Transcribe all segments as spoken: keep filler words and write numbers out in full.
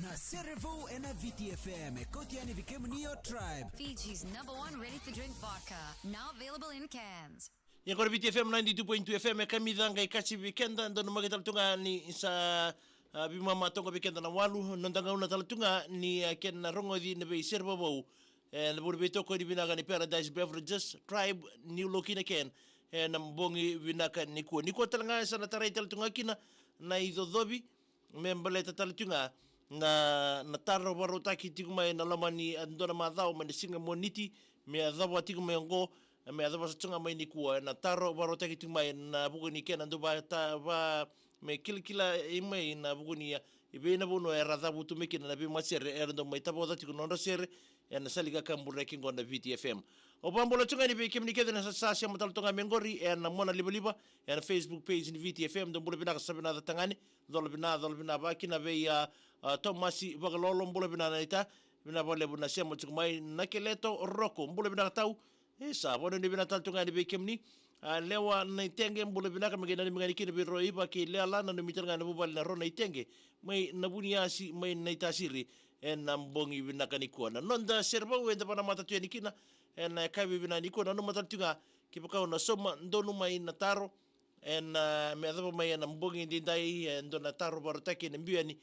Na Serevou ena V T F M e kauti yani vei kemuni o Tribe. Fiji's number one ready-to-drink vodka, now available in cans. Ia qori V T F M ninety-two point two F M e kamica qai kacivi keda, donu maki tale tu ga ni sa, a, veimama toka vei keda na walu, noda gauna tale tu ga ni, a, kena rogoci na veisere vovou. E, na vuli veitokoni vinaka ni Paradise Beverages, Tribe, New Look in a Can, e, na bogi vinaka nikua. Nikua tale ga e sa na tarai tale tu ga kina na icocovi, me baleta tale tu ga na, na taro vakarautaki tiko mai na loma ni, a, dua na macawa mai na siga Moniti, me yacova tiko mai oqo, me yacova sa tu ga mai nikua, na taro vakarautaki tiko mai na vuku ni kena dau va, ta, va, me kilakila i mai na vuku ni, a, i vei na vanua era cavutu mai kina na veimatasere, era dau mai tavoca tiko na nodra sere, ena sala ni kakaburaki oqo na V T F M. Au vakabula tu ga yani vei kemuni kece na sa, sa sema tale tu ga mai qori, ena monalivaliva, ena Facebook page ni V T F M, dou bula vinaka, sa vinaka tagane, cola vina, cola vina, vakakina vei, a, a, Tomasi Vakalolo, bula vina naita, vina vakalevu na sema tiko mai, na Keleto Roko, bula vinaka tau, e sa, vakanuinui vinaka tale tu ga yani vei kemuni, a, Lewa Naitege, bula vinaka, me qai nanumi ga yani kina vei Roiva kei Leala, nanumi tale ga na vuvale na Ro Naitege, mai na Vuniasi, mai Naitasiri, ena bogi vinaka nikua. Na noda sere vou eda vakanamata tu yani kina, ena yakavi vinaka nikua, nanuma tale tu ga, kevaka o na sauma donu mai na taro, ena, a, me yacova mai ena bogi edaidai, e dua na taro vakarautaki ena biu yani,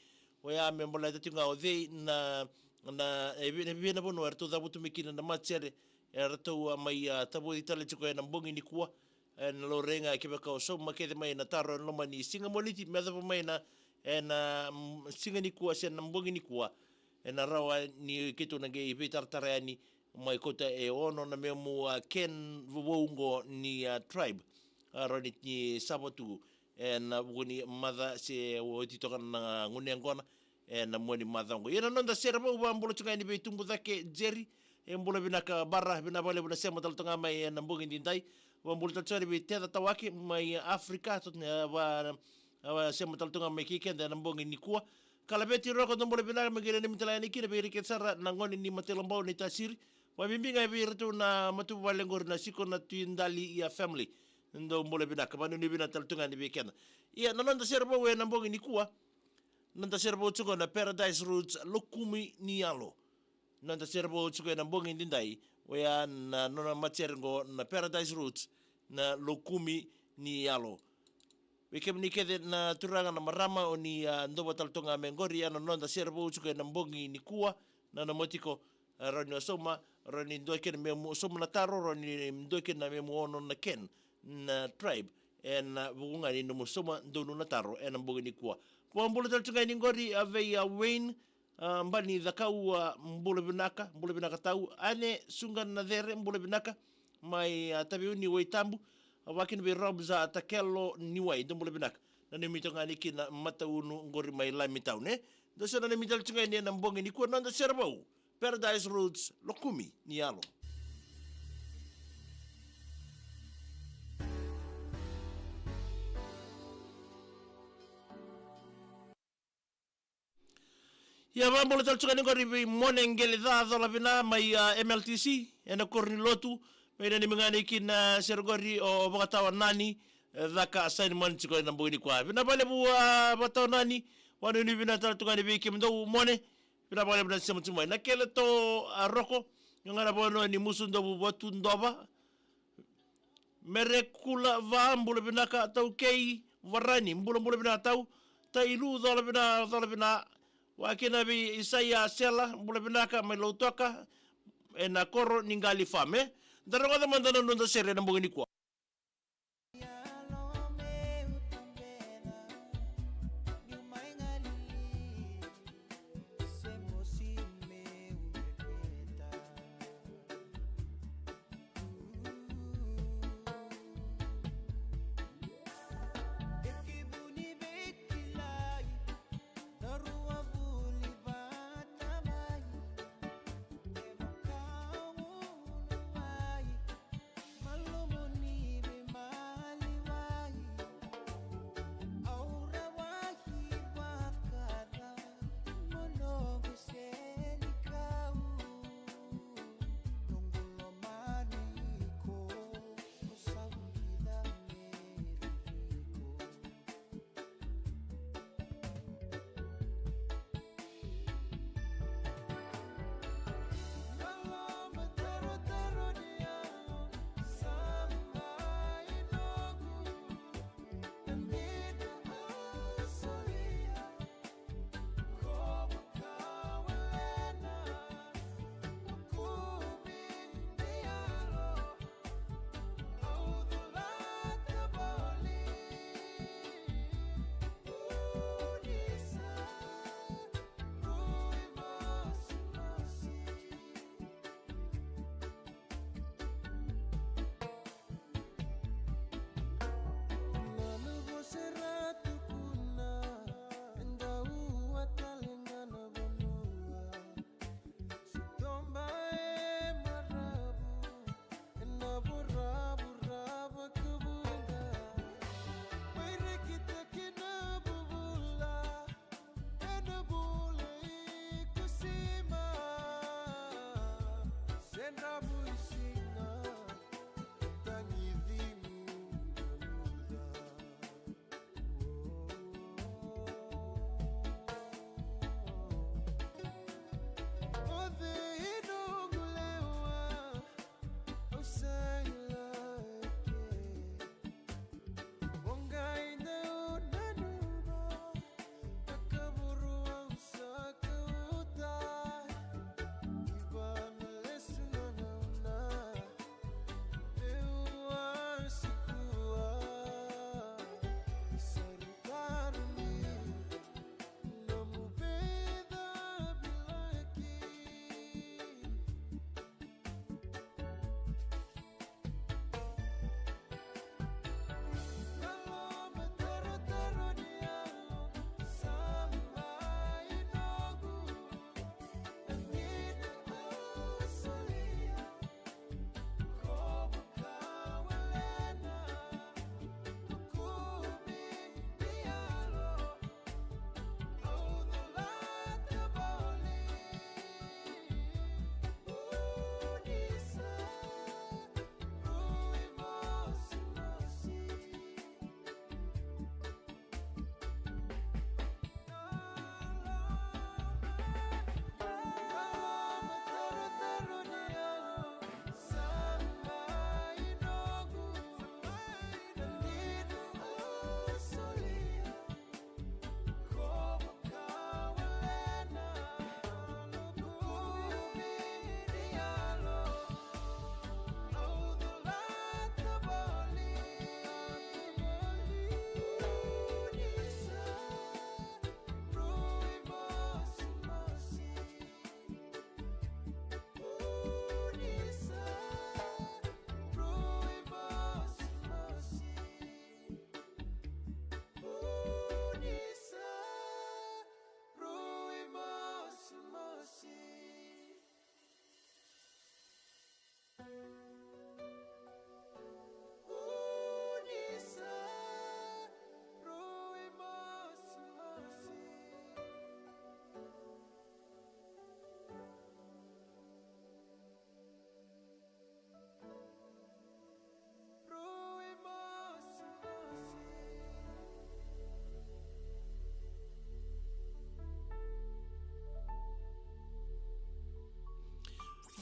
oya me baleta tiko ga o cei na, na, e vei, e vei na vanua eratou cavutu mai kina na matasere, eratou a mai, a, tavoci tale tiko ena bogi nikua, ena laurai ga kevaka o sauma kece mai na taro ena loma ni siga Moniti, me yacova mai na, ena, mm, siga nikua se na bogi nikua, ena rawa ni keitou na qai veitaratara yani, mai kauta e ono na memu, a, can vovou oqo ni, a, Tribe. A, rawa ni, ni sava tu ena vuku ni macawa se oti toka na gunu yaqona, ena mua ni macawa oqo. Ia na noda sere vou, vakabula tu ga yani vei Tubucake Jerry, e bula vinaka Bara, vinaka vakalevu na sema tale tu ga mai ena bogi edaidai. Vakabula tale tu ga yani vei Teca Tawake mai Afrika, tu, e, va, e, va sema tale tu ga mai kei keda ena bogi nikua. Kalaveti Roko, dou bula vinaka, me qai nanumi tale yani kina vei ira kece sara na gone ni Matailobau, Naitasiri. Vakabibi ga vei iratou na matavuvale qori na Siko na Tui Dali, ia, family. Dou bula vinaka, vakanuinui vinaka tale tu ga yani vei keda. Ia, na noda sere vou ena bogi nikua, noda sere vou tiko na Paradise Roots, Lokumi ni Yalo. Noda sere vou tiko ena bogi edaidai, oya na nona matasere oqo na Paradise Roots, na Lokumi ni Yalo. Vei kemuni kece na turaga, na marama, o ni, a, dova tale tu ga mai qori, ia na noda sere vou tiko ena bogi nikua, nanuma tiko, a, rawa ni o sauma, rawa ni dua kina memu sauma na taro, rawa ni dua kina memu ono na can na Tribe, ena vuku ga ni nomu sauma donu na taro ena bogi nikua. Vakabula tale tu ga yani qori, a, vei, a, Wayne, a, Bani Cakau, a, bula vinaka, bula vinaka tau. Ane Suga Nacere, bula vinaka, mai, a, Taveuni, Waitabu. A, vakakina vei Robs, a, Takelo Niwai, dou bula vinaka. Nanumi tu ga yani kina Mataunu qori mai Lami Town, e. Dou sa nanumi tale tu ga yani ena bogi nikua, noda sere vou, Paradise Roots, Lokumi ni Yalo. Ia, vakabula tale tu ga yani qori vei Mone Qeleca, cola vina mai, a, M L T C, ena koro ni lotu, me nanumi ga yani kina sere qori o Vakatawa Nani, e, caka saini mani tiko ena bogi nikua. Vinaka vakalevu, a, Vakatawa Nani, vakanuinui vinaka tale tu ga yani vei kemudou, Mone, vinaka vakalevu na sema tu mai. Na Keleto, a, Roko, io ga na vanua ni Musudovu, Vatudova, Merekula Va, bula vinaka, Taukei Varani, bula, bula vinaka tau. Tailu, cola vina, cola vina. Vakakina vei Isaia Sela, bula vinaka, mai Lautoka, ena koro ni Qali Farm, e. Da rogoca mada na noda sere ena bogi nikua.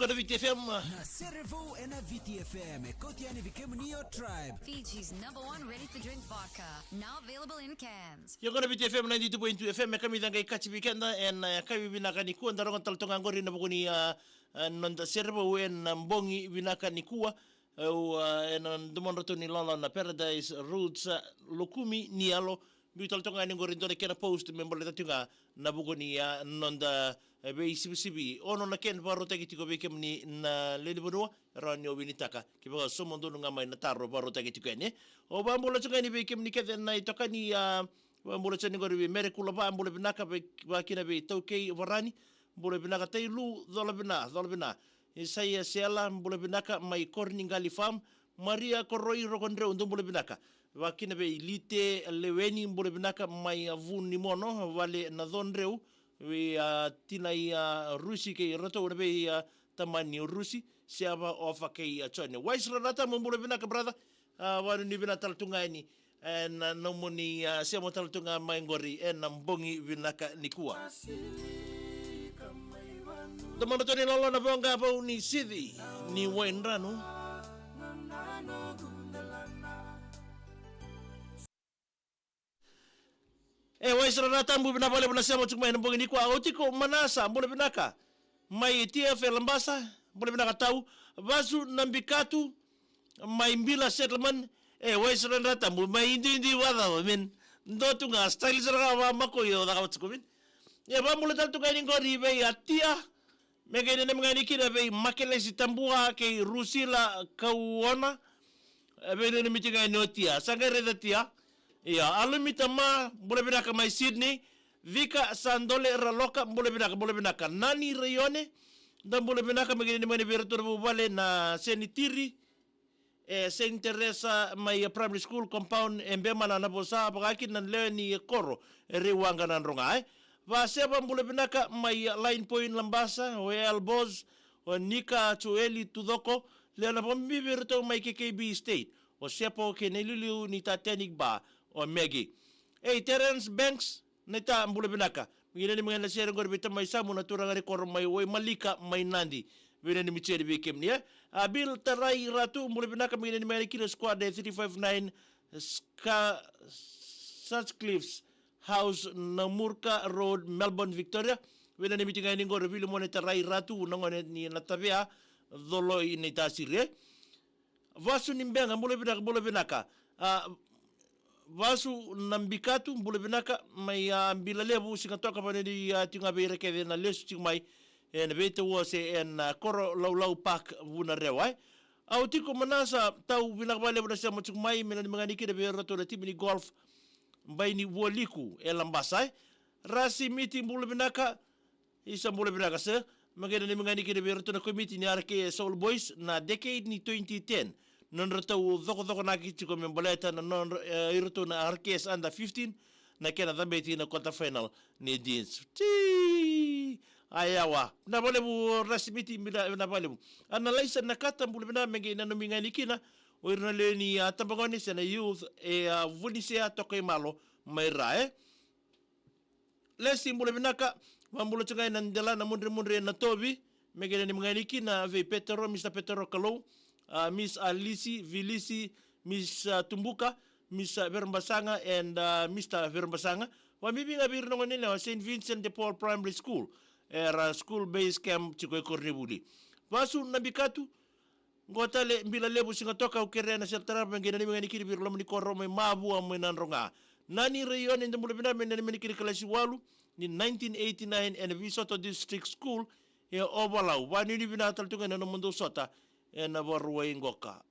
Ena Viti F M. Na Serevou ena Viti F M, e kauti yani vei kemuni o Tribe. Fiji's number one ready-to-drink vodka, now available in cans. Io, qo na Viti F M ninety-two point two F M, e kamica qai kaci vei keda ena, e, yakavi vinaka nikua, da rogoca tale toka qori na vuku ni, a, a, noda Serevou ena bogi vinaka nikua. Au, a, ena domodratou ni lolo na Paradise Roots, a, Lokumi ni Yalo, biu tale toka ga yani qori dua na kena post me baleta tiko ga na vuku ni, a, noda, e, veisivisivi. Ono na kena vakarautaki tiko vei kemuni na lewe ni vanua, rawa ni o vinitaka. Kevaka sauma donu ga mai na taro vakarautaki tiko yani. Au vakabula tiko ga yani vei kemuni kece na itokani, a, vakabula tiko yani qori vei Mere Kulava, bula vinaka vei, vakakina vei Taukei Varani, bula vinaka Tailu, cola vina, cola vina. Isaia Sela, bula vinaka mai Koroniqali Farm. Maria Koroi Rokodreu, dou bula vinaka. Vakakina vei Lite Leweni, bula vinaka mai, a, Vunimono, vale na Codreu, vei, a, tinai, a, Rusi kei ratou na vei, a, tamani Rusi, Siava, Ofa kei, a, Jone. Wise Ranata, mo bula vinaka, brother. A, vakanuinui vinaka tale tu ga yani ena nomuni, a, sema tale tu ga mai qori ena bogi vinaka nikua. Domodratou ni lolo na voqa vou ni Sici ni Waidranu. E, Wise Ranata, bula vinaka vakalevu na sema tiko mai ena bogi nikua. Au tiko Manasa, bula vinaka. Mai T F Labasa, bula vinaka tau. Vasu Nabikatu, mai Bila Settlement. E, Wise Ranata, bula mai Iduidui vakacava, man. Dua tu ga, style sara ga vakamakoi au cakava tiko, man. E, vakabula tale tu ga yani qori vei Atia. Me qai nanumi ga yani kina vei Makelesi Tabua kei Rusila Kauona. E, veinanumi tiko ga yani o Tia. Sa qai raica Tia. Ia, Alumita Ma, bula vinaka mai Sydney. Vika Sadole Raloka, bula vinaka, bula vinaka. Nani Raione, da bula vinaka, me qai nanumi ga yani vei iratou na vuvale na Senitiri. E, Saint Teresa mai, e, Primary School Compound, e, Bemana Navosa, vakakina na lewe ni koro, e, Reiwaqa Nadroga, e. Vaseva, bula vinaka mai, e, Line Point Labasa, o Elbos, o Nika Joeli Tucoko, lewe na vakabibi vei iratou mai K K B State, o Sepo kei na iliuliu ni Titanic Bar, o Maggie. Ei, Terence Banks, Naita, bula vinaka. Me qai nanumi ga yani na sere qori vei tamai Samu na turaga ni koro mai Waimalika mai Nadi. Veinanumi tiko yani vei kemuni, e. A, Bill Tarai Ratu, bula vinaka, me qai nanumi ga yani kina squad e three five nine Sca-, Sutcliffe's House, Namurka Road, Melbourne, Victoria. Veinanumi tiko ga yani qori Vilimone Tarai Ratu, na gone ni Natavea, Coloi Naitasiri, e. Vasu ni Beqa, bula vinaka, bula vinaka. A, Vasu Nabikatu, bula vinaka, mai, a, Bila Levu, Sigatoka, vakanuinui, a, tiko ga vei ira kece na lesu tiko mai ena veitawase ena, a, Korolaulau Park, Vunarewa, e. Au tiko Manasa, tau, vinaka vakalevu na sema tiko mai, me nanumi ga yani kina vei iratou na timi ni golf, Bai ni Vualiku, e Labasa, e. Rasi Miti, bula vinaka, Isa, bula vinaka sir. Me qai nanumi ga yani kina vei iratou na komiti ni R K S Soul Boys na decade ni twenty ten. Nodratou cokocokonaki tiko me baleta na nodra, e, iratou na R K S under fifteen, na kena cabeti na quarter final ni Deans. Ti! Ayawa. Vinaka vakalevu Rasi Miti, vinaka, vinaka vakalevu. Ana Laisa Nakata, bula vinaka, me qai nanumi ga yani kina o ira na lewe ni, a, tabagone se na youth, e, a, Vunisea Tokaimalo mai Ra, e. Lesi, bula vinaka, vakabula tiko ga ena dela na mudremudre na tovi, me qai nanumi ga yani kina vei Petero, Mister Petero Kalou, a, Miss Alisi, Vilisi, Miss, a, Tubuka, Miss, a, Verebasaga, and, a, Mister Verebasaga. Vakabibi ga vei ira na gone yalewa Saint Vincent de Paul Primary School, era school base camp tiko e koronivuli. Vasu Nabikatu, Qo tale, Bila Levu Sigatoka, au kerea na sere tarava me qai nanumi ga yani kina vei ira loma ni koro mai Mavua mai Nadroga. Nani Raione, dou bula vinaka, me nanumi ga yani kina kalasi walu ni nineteen eighty-nine ena Visoto District School e Ovalau. Vakanuinui vinaka tale tu ga ena nomudou sota ena Vakarauwai qoka.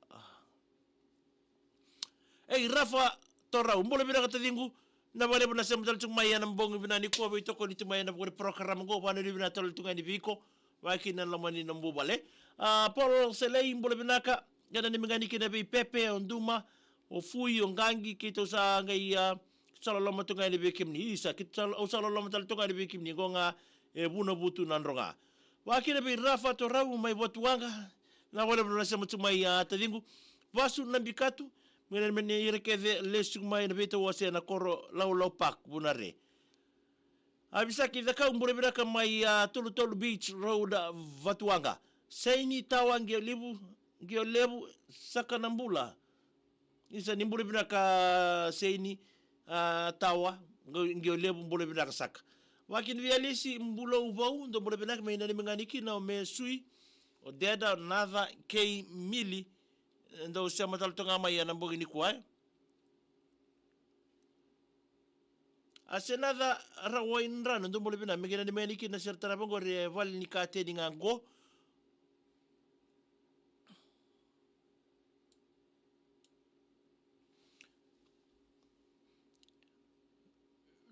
Ei, Rafa Torau, bula vinaka taciqu. Vinaka vakalevu na sema tale tiko mai ena bogi vinaka nikua, veitokoni tu mai ena vuku ni porokaramu qo, vakanuinui vinaka tale tu ga yani vei iko, vakakina na loma ni nomu vale. A, Paul Selei, bula vinaka. Qai nanumi ga yani kina vei Pepe, o Duma, o Fui, o Qaqi, keitou sa qai, a, sa loloma tu ga yani vei kemuni. Isa, keitou sa, au sa loloma tale tu ga yani vei kemuni. Qo ga e Vunavutu Nadroga. Vakakina vei Rafa Torau mai Vatuwaqa. Vinaka vakalevu na sema tiko mai, a, taciqu. Vasu Nabikatu, me nanumi ira kece lesu tiko mai na veitawase na Korolaulau Park, Vunare. A, Visaki Cakau, bula vinaka mai, a, Tolutolu Beach Road, a, Vatuwaqa. Saini Tawa Qio Levu, Qio Levu, saka na bula. Isa ni bula vinaka Saini, a, Tawa, Qio, Qio Levu bula vinaka saka. Vakina vei Alisi Bulauvau, dou bula vinaka, me nanumi ga ni kina o Mesui, o Deda, o Naca, kei Mili, e, dou sema tale toka ga mai ena bogi nikua, e. A Senaca Rawai Drano, dou bula vinaka, me qai nanumi ga ni kina sera tarava qori e vale ni kateni ga qo.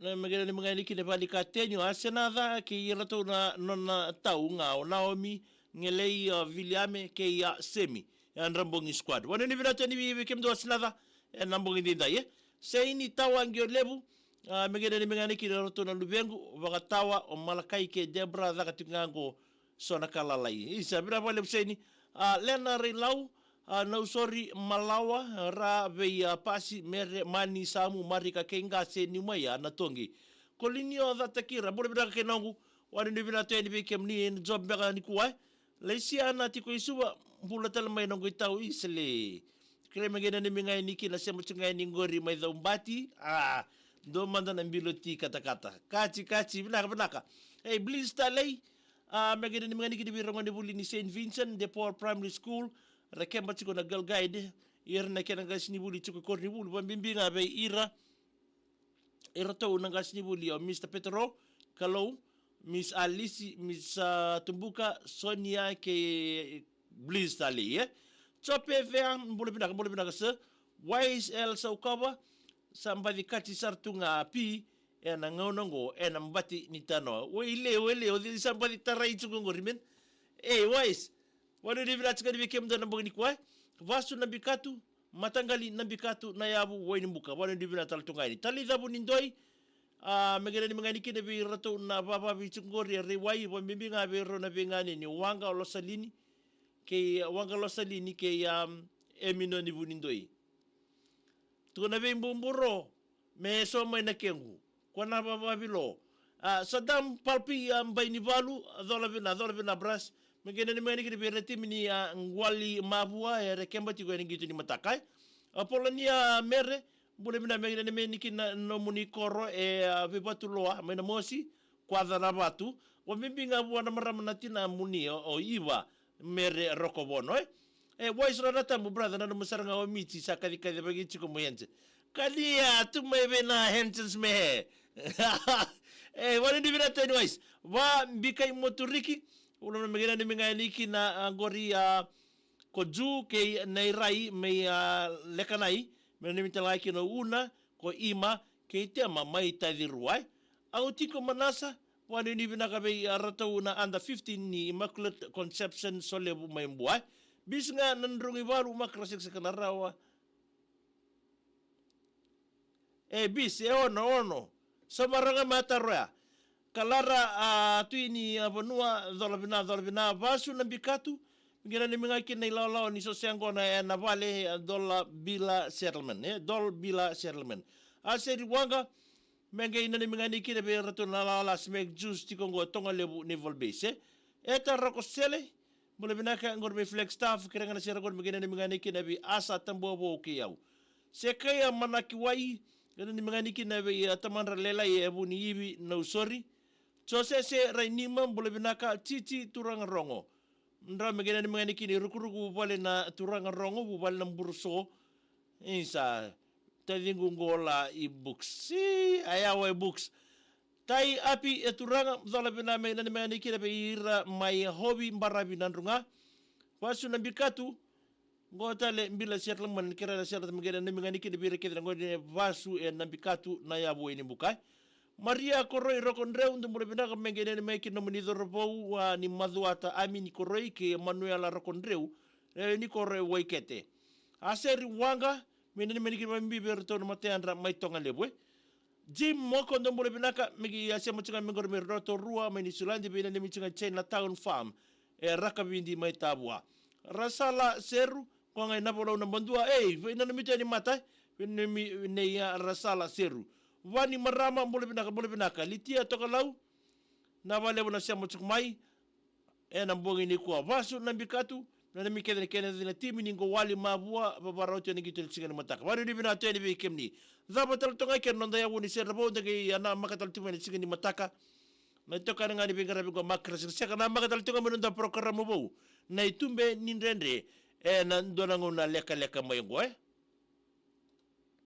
Na me qai nanumi ga ni kina vale ni kateni, o Asenaca kei iratou na nona tau ga o Naomi, Gelei, a, Viliame kei a Semi. E a Drabogi Squad. Vakanuinui vinaka tu yani vei, vei kemudou Asenaca ena bogi edaidai, e. Saini Tawa Qio Levu, a, me qai nanumi ga ni kina iratou na luvequ, Vakatawa, o Malakai kei Debra, caka tiko ga qo so na ka lalai. Isa, vinaka vakalevu Saini. A, Lena Railau, a, Nausori Malawa, Ra vei, a, Pasi, Mere, Mani, Samu, Marika kei Qase, Niumaia, Natoqi. Kolinio Catakira, bula vinaka kei noqu, vakanuinui vinaka tu yani vei kemuni, ena job beka nikua, e. Laisiana tiko i Suva, bula tale mai noqu itau, Isale. Kere me qai nanumi ga ni kina sema tiko ga ni qori mai Caubati, a, dou mada na bilo ti katakata. Kati, kati, vinaka, vinaka. Ei, Bliz Talei, a, me qai nanumi ga ni kina vei ira gonevuli ni Saint Vincent de Paul Primary School, ra keba tiko na Girl Guide, ira na kena qasenivuli tiko i koronivuli, vakabibi ga vei ira, iratou na qasenivuli o Mister Petero, Kalou, Miss Alice, Miss, a, Tubuka, Sonia kei Bliz Talei, e. Jope Vea, bula vinaka, bula vinaka sir. Wise L Saukava, sa baci kati sara tu ga pi ena gauna oqo ena bati ni tanoa. Waile, waile, o cei sa baci tarai tiko oqori, man? Ei, Wise, vakanuinui vinaka tiko yani vei kemudou ena bogi nikua, e. Vasu Nabikatu, Mataqali Nabikatu, Nayavu, Wainibuka, vakanuinui vinaka tale tu ga yani. Talica Vunidoi, a, me qai nanumi ga ni kina vei iratou na vavavi tiko qori e Raiwai, vakabibi ga vei rau na veiganeni, Waqa Losalini, kei Waqa Losalini, kei, a, Eminoni Vunidoi. Tukuna vei Buburo, me so mai na kequ. Ko na vavavilo. A, Sadam Palpi, a, Bainivalu, a, cola vina, cola vina, bras. Me qai nanumi ga ni kina vei ira timi ni, a, Guali Mavua, era keba tiko ena qito ni mataka, e. A, Polania Mere, bula vina, me qai nanumi ga ni kina nomuni koro, e, a, Veivatuloa, mai na mosi, Kwaca na vatu. Vakabibi ga vua na marama na tinamuni, o, o Iva, Mere Rokovono, e. E, Wise Rara Tabu, brother, na nomu sara ga o Miti, sa kacikaci vaki tiko mo Hense. Kalia, tu mai vei na Hensens me he. E, vakanuinui vinaka tu yani Wise. Vabikai Moturiki, vula na me qai nanumi ga ni kina, a, qori, a, ko Ju kei Nairai mai, a, Lekanai, me nanumi tale ga kina o Una, ko Ima, kei Tema mai Tacirua, e. Au tiko Manasa, vakanuinui vinaka vei, a, ratou na under fifteen ni Immaculate Conception Solevu mai Bua, e. Bisi ga na drogi valu makra sekaseka na rawa. E, bisi, e ono, ono. Sa maraga ma taro ya. Kalara, a, Tui ni, a, Vanua, cola vina, cola vina, Vasu Nabikatu, me qai nanumi ga kina ilawalawa ni so se yaqona ena vale, e, Dolabila Settlement, e, Dolbila Settlement. A, Seri Waqa, me qai nanumi ga ni kina vei ratou na lala Smack Juice tiko qo Togalevu Naval Base, e. Eta Rokosele, bula vinaka, qori mai Flagstaff, kere ga na sere qori me qai nanumi ga ni kina vei Asa Tabuavou kei au. Sekaia Manakiwai, qai nanumi ga ni kina vei, a, tamadra lailai e Vuniivi Nausori. Josese Rainima, bula vinaka, Titi Turaga Rogo. Drau me qai nanumi ga ni kina i rukuruku vuvale na Turaga Rogo, vuvale na Buruso. Isa, taciqu qo la i Books. Si, a yawa i Books. Tai Api e turaga, cola vina me nanumi ga ni kina vei ira mai Hovi, Baravi, Nadroga. Vasu Nabikatu, qo tale Bila Settlement, kere na Settlement, me qai nanumi ga ni kina vei ira kece na gone Vasu e Nabikatu, Nayavu, Wainibuka. Maria Koroi Rokodreu, dou bula vinaka, me qai nanumi ga kina nomuni cauravou, a, ni Macuata Ami ni Koroi kei Emanuela Rokodreu, e, ni koro e Waikete. A, Seri Waqa, me nanumi ga ni kina vakabibi vei iratou na matayadra mai Togalevu, e. Jim Moko, dou bula vinaka, me qai, a, sema tiko ga mai qori mai Rotorua, mai Niusiladi, veinanumi tiko ga Chinatown Farm e Rakavidi mai Tavua. Rasala Seru, ko ga i Navalau na Badua, ei, veinanumi tu yani mata, e. Veinanumi nei, a, Rasala Seru. Vani Marama, bula vinaka, bula vinaka. Litia Tokalau, na valevu na sema tiko mai. ena bogi nikua. Vasu na bikatu, na nami kece na kena na timi ni qo wali mavua, vavarauti ena qito ni siga ni mataka. Vanuinui vinaka tu yani vei kemuni. Cava tale toka ga kena noda yavu ni sere vou da qai a namaka tale tu mai na siga ni mataka. Na itokani ga ni veiqaravi qo Makra Sekaseka, namaka tale tu ga mai noda porokaramu vou, na itube ni dredre, ena dua na gauna lekaleka mai qo, e.